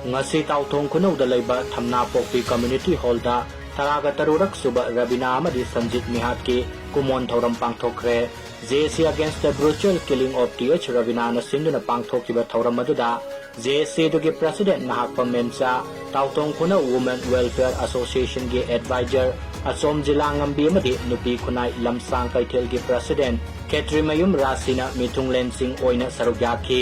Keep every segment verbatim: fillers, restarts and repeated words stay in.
ꯉꯁꯤ ꯇꯥꯎꯊꯣꯡ ꯈꯨꯅꯧꯗ ꯂꯩꯕ ꯊꯝꯅꯥꯄꯣꯛꯄꯤ ꯀꯝꯃ꯭ꯌꯨꯅꯤꯇꯤ ꯍꯣꯜꯗ ꯇꯔꯥꯒ ꯇꯔꯨꯛꯔꯛ ꯁꯨꯕ ꯔꯕꯤꯅꯥ ꯑꯃꯗꯤ ꯁꯟꯖꯤꯠ ꯃꯤꯍꯥꯠꯀꯤ ꯀꯨꯃꯣꯟ ꯊꯧꯔꯝ ꯄꯥꯡꯊꯣꯛꯈ꯭ꯔꯦ꯫ J A C Against the Brutal Killing of T H Rabina ꯅ ꯁꯤꯟꯗꯨꯅ ꯄꯥꯡꯊꯣꯛꯈꯤꯕ ꯊꯧꯔꯝ ꯑꯗꯨꯗ J A C ꯗꯨꯒꯤ president Nahakpam ꯃꯦꯝꯆꯥ, ꯇꯥꯎꯊꯣꯡ ꯈꯨꯅꯧ Women Welfare Association ꯒꯤ advisor ꯑꯆꯣꯝ ꯖꯤꯂꯥꯉꯝꯕꯤ ꯑꯃꯗꯤ ꯅꯨꯄꯤ ꯈꯨꯟꯅꯥꯏ ꯂꯝꯁꯥꯡ ꯀꯩꯊꯦꯜꯒꯤ president ꯈꯦꯇ꯭ꯔꯤꯃꯌꯨꯝ ꯔꯥꯁꯤꯅ ꯃꯤꯊꯨꯡꯂꯦꯟꯁꯤꯡ ꯑꯣꯏꯅ ꯁꯔꯨꯛ ꯌꯥꯈꯤ꯫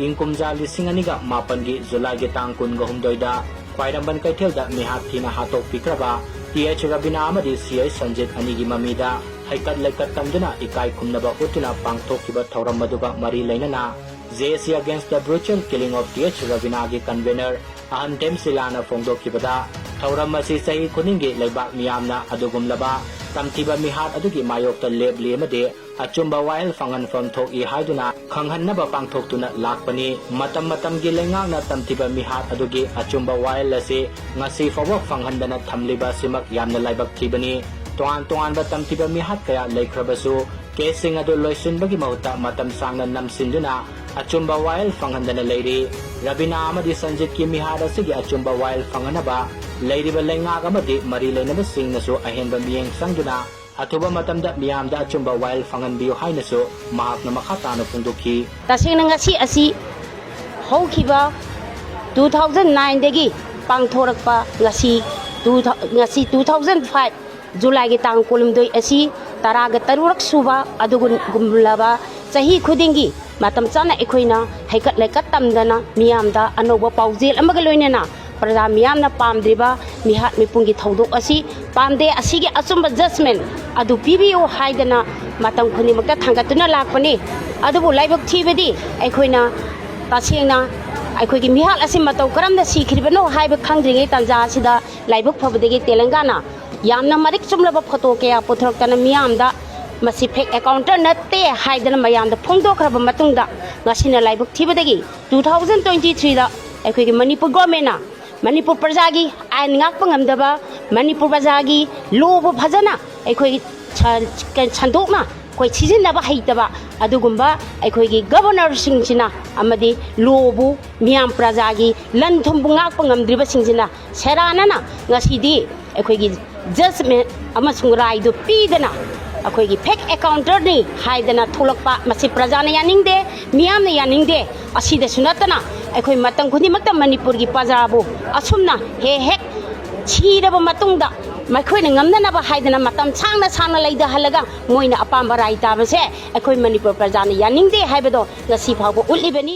ꯏꯪ ꯀꯨꯝꯖꯥ ꯂꯤꯁꯤꯡ ꯑꯅꯤꯒ ꯃꯥꯄꯟꯒꯤ ꯖꯨꯂꯥꯏꯒꯤ ꯇꯥꯡ ꯀꯨꯟꯒ ꯍꯨꯝꯗꯣꯏꯗ ꯈ꯭ꯋꯥꯏꯔꯝꯕꯟ ꯀꯩꯊꯦꯜꯗ ꯃꯤꯍꯥꯠ ꯊꯤꯅ ꯍꯥꯠꯇꯣꯛꯄꯤꯈ꯭ꯔꯕ T H ꯔꯕꯤꯅꯥ ꯑꯃꯗꯤ C I ꯁꯟꯖꯤꯠ ꯑꯅꯤꯒꯤ ꯃꯃꯤꯗ ꯍꯩꯀꯠ ꯂꯩꯀꯠ ꯇꯝꯗꯨꯅ ꯏꯀꯥꯏ ꯈꯨꯝꯅꯕ ꯎꯠꯇꯨꯅ ꯄꯥꯡꯊꯣꯛꯈꯤꯕ ꯊꯧꯔꯝ ꯑꯗꯨꯒ ꯃꯔꯤ ꯂꯩꯅꯅ J A C Against the Brutal Killing of T H ꯔꯕꯤꯅꯥꯒꯤ convener ꯑꯍꯟ ꯙꯦꯝꯁꯤꯂꯥꯅ ꯐꯣꯡꯗꯣꯛꯈꯤꯕꯗ, ꯊꯧꯔꯝ ꯑꯁꯤ ꯆꯍꯤ ꯈꯨꯗꯤꯡꯒꯤ ꯂꯩꯕꯥꯛ ꯃꯤꯌꯥꯝꯅ ꯑꯗꯨꯒꯨꯝꯂꯕ ꯇꯝꯊꯤꯕ ꯃꯤꯍꯥꯠ ꯑꯗꯨꯒꯤ ꯃꯥꯌꯣꯛꯇ ꯂꯦꯞꯂꯤ ꯑꯃꯗꯤ ꯑꯆꯨꯝꯕ ꯋꯥꯌꯦꯜ ꯐꯪꯍꯟꯐꯝ ꯊꯣꯛꯏ ꯍꯥꯏꯗꯨꯅ ꯈꯪꯍꯟꯅꯕ ꯄꯥꯡꯊꯣꯛꯇꯨꯅ ꯂꯥꯛꯄꯅꯤ꯫ ꯃꯇꯝ ꯃꯇꯝꯒꯤ ꯂꯩꯉꯥꯛꯅ ꯇꯝꯊꯤꯕ ꯃꯤꯍꯥꯠ ꯑꯗꯨꯒꯤ ꯑꯆꯨꯝꯕ ꯋꯥꯌꯦꯜ ꯑꯁꯤ ꯉꯁꯤ ꯐꯥꯎꯕ ꯐꯪꯍꯟꯗꯅ ꯊꯝꯂꯤꯕ ꯑꯁꯤꯃꯛ ꯌꯥꯝꯅ ꯂꯥꯏꯕꯛ ꯊꯤꯕꯅꯤ꯫ ꯇꯣꯉꯥꯟ ꯇꯣꯉꯥꯟꯕ ꯇꯝꯊꯤꯕ ꯃꯤꯍꯥꯠ ꯀꯌꯥ ꯂꯩꯈ꯭ꯔꯕꯁꯨ, caseꯁꯤꯡ ꯑꯗꯨ ꯂꯣꯏꯁꯤꯟꯕꯒꯤ ꯃꯍꯨꯠꯇ ꯃꯇꯝ ꯁꯥꯡꯅ ꯅꯝꯁꯤꯟꯗꯨꯅ ꯑꯆꯨꯝꯕ ꯋꯥꯌꯦꯜ ꯐꯪꯍꯟꯗꯅ ꯂꯩꯔꯤ꯫ ꯔꯕꯤꯅꯥ ꯑꯃꯗꯤ ꯁꯟꯖꯤꯠꯀꯤ ꯃꯤꯍꯥꯠ ꯑꯁꯤꯒꯤ ꯑꯆꯨꯝꯕ ꯋꯥꯌꯦꯜ ꯐꯪꯍꯟꯅꯕ ꯂꯩꯔꯤꯕ ꯂꯩꯉꯥꯛ ꯑꯃꯗꯤ ꯃꯔꯤ ꯂꯩꯅꯕꯁꯤꯡꯅꯁꯨ ꯑꯍꯦꯟꯕ ꯃꯤꯠꯌꯦꯡ ꯆꯪꯗꯨꯅ ꯑꯊꯨꯕ ꯃꯇꯝꯗ ꯃꯤꯌꯥꯝꯗ ꯑꯆꯨꯝꯕ ꯋꯥꯌꯦꯜ ꯐꯪꯍꯟꯕꯤꯌꯨ ꯍꯥꯏꯅꯁꯨ ꯃꯍꯥꯛꯅ ꯃꯈꯥ ꯇꯥꯅ ꯐꯣꯡꯗꯣꯛꯈꯤ꯫ ꯇꯁꯦꯡꯅ ꯉꯁꯤ ꯑꯁꯤ ꯍꯧꯈꯤꯕ two thousand nineꯗꯒꯤ ꯄꯥꯡꯊꯣꯔꯛꯄ ꯉꯁꯤ two thou-, ꯉꯁꯤ two thousand five ꯖꯨꯂꯥꯏꯒꯤ ꯇꯥꯡ ꯀꯨꯟꯍꯨꯝꯗꯣꯏ ꯑꯁꯤ ꯇꯔꯥꯒ ꯇꯔꯨꯛꯔꯛ ꯁꯨꯕ ꯑꯗꯨꯒꯨꯝꯂꯕ ꯆꯍꯤ ꯈꯨꯗꯤꯡꯒꯤ ꯃꯇꯝ ꯆꯥꯅ ꯑꯩꯈꯣꯏꯅ ꯍꯩꯀꯠ ꯂꯩꯀꯠ ꯇꯝꯗꯅ ꯃꯤꯌꯥꯝꯗ ꯑꯅꯧꯕ ꯄꯥꯎꯖꯦꯜ ꯑꯃꯒ ꯂꯣꯏꯅꯅ ꯄ꯭ꯔꯖꯥ ꯃꯤꯌꯥꯝꯅ ꯄꯥꯝꯗ꯭ꯔꯤꯕ ꯃꯤꯍꯥꯠ ꯃꯤꯄꯨꯡꯒꯤ ꯊꯧꯗꯣꯛ ꯑꯁꯤ ꯄꯥꯝꯗꯦ, ꯑꯁꯤꯒꯤ ꯑꯆꯨꯝꯕ judgement ꯑꯗꯨ ꯄꯤꯕꯤꯌꯨ ꯍꯥꯏꯗꯅ ꯃꯇꯝ ꯈꯨꯗꯤꯡꯃꯛꯇ ꯊꯥꯡꯒꯠꯇꯨꯅ ꯂꯥꯛꯄꯅꯤ꯫ ꯑꯗꯨꯕꯨ ꯂꯥꯏꯕꯛ ꯊꯤꯕꯗꯤ ꯑꯩꯈꯣꯏꯅ ꯇꯁꯦꯡꯅ ꯑꯩꯈꯣꯏꯒꯤ ꯃꯤꯍꯥꯠ ꯑꯁꯤ ꯃꯇꯧ ꯀꯔꯝꯅ ꯁꯤꯈ꯭ꯔꯤꯕꯅꯣ ꯍꯥꯏꯕ ꯈꯪꯗ꯭ꯔꯤꯉꯩ ꯇꯥꯟꯖꯥ ꯑꯁꯤꯗ ꯂꯥꯏꯕꯛ ꯐꯕꯗꯒꯤ ꯇꯦꯂꯪꯒꯥꯅ ꯌꯥꯝꯅ ꯃꯔꯤꯛ ꯆꯨꯝꯂꯕ photo ꯀꯌꯥ ꯄꯨꯊꯣꯔꯛꯇꯅ ꯃꯤꯌꯥꯝꯗ ꯃꯁꯤ fake encounter ꯅꯠꯇꯦ ꯍꯥꯏꯗꯅ ꯃꯌꯥꯝꯗ ꯐꯣꯡꯗꯣꯛꯈ꯭ꯔꯕ ꯃꯇꯨꯡꯗ ꯉꯁꯤꯅ ꯂꯥꯏꯕꯛ ꯊꯤꯕꯗꯒꯤ two thousand twenty threeꯗ ꯑꯩꯈꯣꯏꯒꯤ ꯃꯅꯤꯄꯨꯔ governmentꯅ ꯃꯅꯤꯄꯨꯔ ꯄ꯭ꯔꯖꯥꯒꯤ ꯑꯥꯏꯟ ꯉꯥꯛꯄ ꯉꯝꯗꯕ, ꯃꯅꯤꯄꯨꯔ ꯄ꯭ꯔꯖꯥꯒꯤ lawꯕꯨ ꯐꯖꯅ ꯑꯩꯈꯣꯏꯒꯤ ꯁ-, ꯀ-, ꯁꯟꯗꯣꯛꯅ ꯑꯩꯈꯣꯏ ꯁꯤꯖꯤꯟꯅꯕ ꯍꯩꯇꯕ ꯑꯗꯨꯒꯨꯝꯕ ꯑꯩꯈꯣꯏꯒꯤ ꯒꯕꯔꯅꯔꯁꯤꯡꯁꯤꯅ ꯑꯃꯗꯤ ꯂꯣꯕꯨ, ꯃꯤꯌꯥꯝ ꯄ꯭ꯔꯖꯥꯒꯤ ꯂꯟ ꯊꯨꯝꯕꯨ ꯉꯥꯛꯄ ꯉꯝꯗ꯭ꯔꯤꯕꯁꯤꯡꯁꯤꯅ ꯁꯦꯔꯥꯟꯅꯅ ꯉꯁꯤꯗꯤ ꯑꯩꯈꯣꯏꯒꯤ ꯖꯖꯃꯦꯟ ꯑꯃꯁꯨꯡ ꯔꯥꯏꯗꯨ ꯄꯤꯗꯅ ꯑꯩꯈꯣꯏꯒꯤ ꯐꯦꯛ ꯑꯦꯀꯥꯎꯟꯇꯔꯅꯤ ꯍꯥꯏꯗꯅ ꯊꯣꯛꯂꯛꯄ, ꯃꯁꯤ ꯄ꯭ꯔꯖꯥꯅ ꯌꯥꯅꯤꯡꯗꯦ, ꯃꯤꯌꯥꯝꯅ ꯌꯥꯅꯤꯡꯗꯦ꯫ ꯑꯁꯤꯗꯁꯨ ꯅꯠꯇꯅ ꯑꯩꯈꯣꯏ ꯃꯇꯝ ꯈꯨꯗꯤꯡꯃꯛꯇ ꯃꯅꯤꯄꯨꯔꯒꯤ ꯄ꯭ꯔꯖꯥꯕꯨ ꯑꯁꯨꯝꯅ ꯍꯦꯛ ꯍꯦꯛ ꯁꯤꯔꯕ ꯃꯇꯨꯡꯗ ꯃꯈꯣꯏꯅ ꯉꯝꯅꯅꯕ ꯍꯥꯏꯗꯅ ꯃꯇꯝ ꯁꯥꯡꯅ ꯁꯥꯡꯅ ꯂꯩꯊꯍꯜꯂꯒ ꯃꯣꯏꯅ ꯑꯄꯥꯝꯕ ꯔꯥꯏ ꯇꯥꯕꯁꯦ ꯑꯩꯈꯣꯏ ꯃꯅꯤꯄꯨꯔ ꯄ꯭ꯔꯖꯥꯅ ꯌꯥꯅꯤꯡꯗꯦ ꯍꯥꯏꯕꯗꯣ ꯉꯁꯤ ꯐꯥꯎꯕ ꯎꯠꯂꯤꯕꯅꯤ꯫